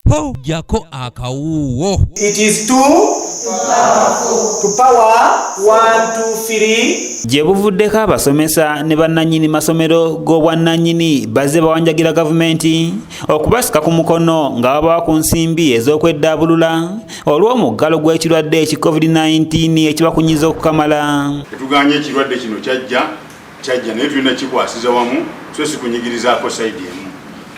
Ho, jjako akawuuwo. It is 2 to power 1, 2, 3. Gye buvuddeko, abasomesa ne bannannyini masomero g'obwannannyini bazze bawanjagira gavumenti okubasika ku mukono nga babawa ku nsimbi ez'okweddaabulula olw'omuggalo gw'ekirwadde eki COVID-19 ekibakunyiza okukamala. Tetuganye ekirwadde kino kyajja, kyajja, naye tulina kikwasiza wamu, so si kunyigirizaako side emu.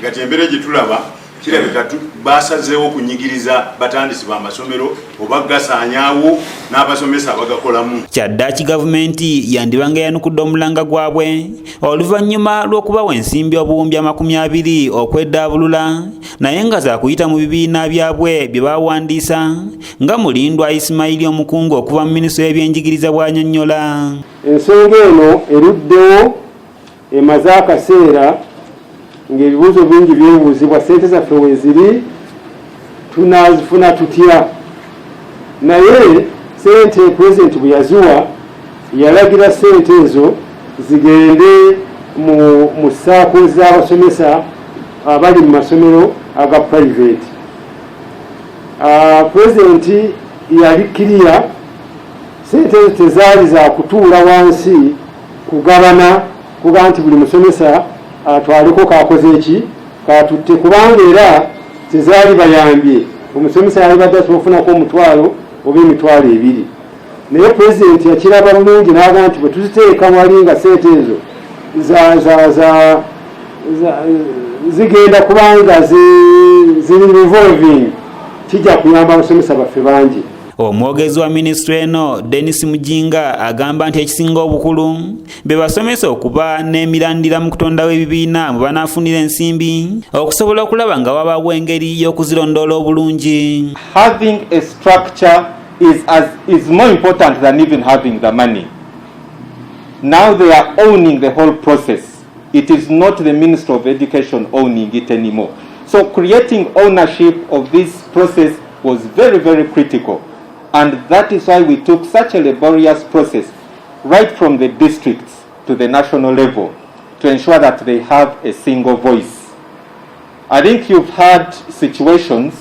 Kati embeera gye tulaba, kirabika basazeewo okunyigiriza batandisi b'amasomero oba gasaanyaawo n'abasomesa abagakolamu. Kyaddaaki gavumenti yandibanga eyanukudde omulanga gwabwe oluvannyuma lw'okubawa ensimbi 20,000 okweddaabulula, naye nga zaakuyita mu bibiina byabwe bye bawandiisa, nga Mulindwa Isimayiri, omukungu okuva mu minisitule y'ebyenjigiriza, bw'annyonnyola. Ensonga eno eruddewo, emaze akaseera ng'ebibuuzo bingi byebuuzibwa: sente zaffe weeziri, tunaazifuna tutya? Naye sente Pulezidenti bwe yaziwa, yalagira sente ezo zigende mu SACCO z'abasomesa abali mu masomero aga private. Pulezidenti yali clear, sente ezo tezaali za kutuula wansi kugabana, kuba nti buli musomesa atwaleko kakoze eki katutte, kubanga era tezaali bayambye. Omusomesa yali badde asobola okufunako 1000 oba 20,000, naye Pulezidenti yakiraba bulungi n'agamba nti bwe tuziteeka wali nga sente ezo zigenda kubanga ziri revolving, kijja kuyamba abasomesa baffe bangi. Omwogezi wa minisitule eno, Denis Mujinga, agamba nti ekisinga obukulu be basomesa okuba n'emirandira mu kutondawo ebibiina mwe banaafunira ensimbi, okusobola okulaba nga wabaawo engeri y'okuzirondoola obulungi. Having a structure is more important than even having the money. Now they are owning the whole process. It is not the Minister of Education owning it anymore. So creating ownership of this process was very, very critical. And that is why we took such a laborious process right from the districts to the national level to ensure that they have a single voice. I think you've had situations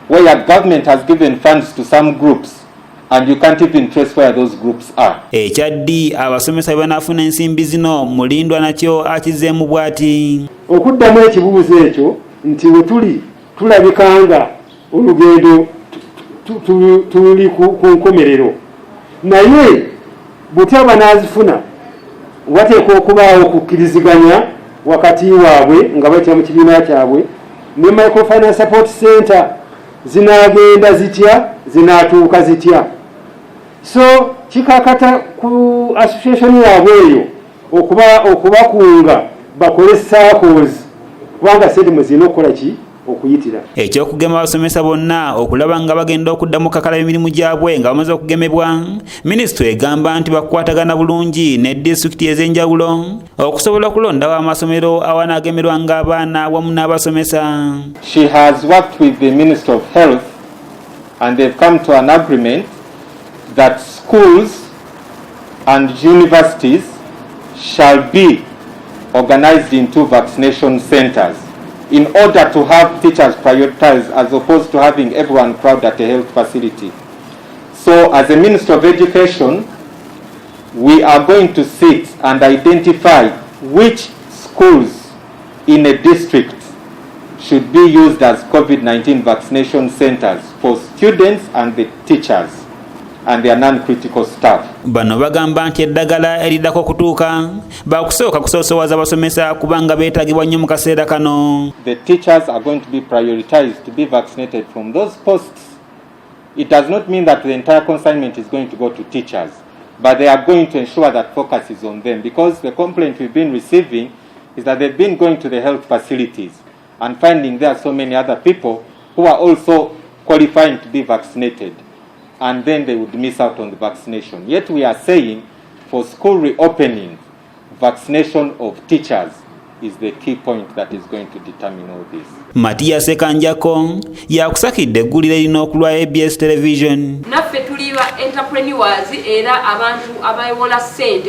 where government has given funds to some groups and you can't even trace where those groups are. Ekyaddi abasomesa bwe banaafuna ensimbi zino, Mulindwa nakyo akizzeemu bw'ati. Okuddamu ekibuuzo ekyo nti we tuli, tulabika nga olugendo tuli ku nkomerero, naye butya banaazifuna, wateekwa okubaawo okukkiriziganya wakati waabwe nga bayitira mu kibiina kyabwe ne Microfinance Support Center. Zinaagenda zitya? Zinaatuuka zitya? So kikakata ku association yaabwe eyo okubakunga bakole SACCOs, kubanga sente mwe zirina okukola ki? Okuyitira. Ekyokugema abasomesa bonna okulaba nga bagenda okuddamu kakala emirimu gyabwe nga bamaze okugemebwa, minisitule egamba nti bakukwatagana bulungi ne disitulikiti ez'enjawulo okusobola okulondawo amasomero awanaagemerwanga abaana wamu n'abasomesa. She has worked with the Minister of Health and they've come to an agreement that schools and universities shall be organized into vaccination centers in order to have teachers prioritized as opposed to having everyone crowd at a health facility. So as a Minister of Education, we are going to sit and identify which schools in a district should be used as COVID-19 vaccination centers for students and the teachers and their non-critical staff. Bano bagamba nti eddagala eriddako okutuuka bakusooka kusoosowaza abasomesa, kubanga beetagibwa nnyo mu kaseera kano. The teachers are going to be prioritized to be vaccinated from those posts. It does not mean that the entire consignment is going to go to teachers, but they are going to ensure that focus is on them, because the complaint we've been receiving is that they've been going to the health facilities and finding there are so many other people who are also qualifying to be vaccinated, and then they would miss out on the vaccination. Yet we are saying for school reopening, vaccination of teachers is the key point that is going to determine all this. Matiya Sekanjako yakusakidde eggulire lino okulwa ABS Television. Naffe tuli ba entrepreneurs era abantu abawola ssente.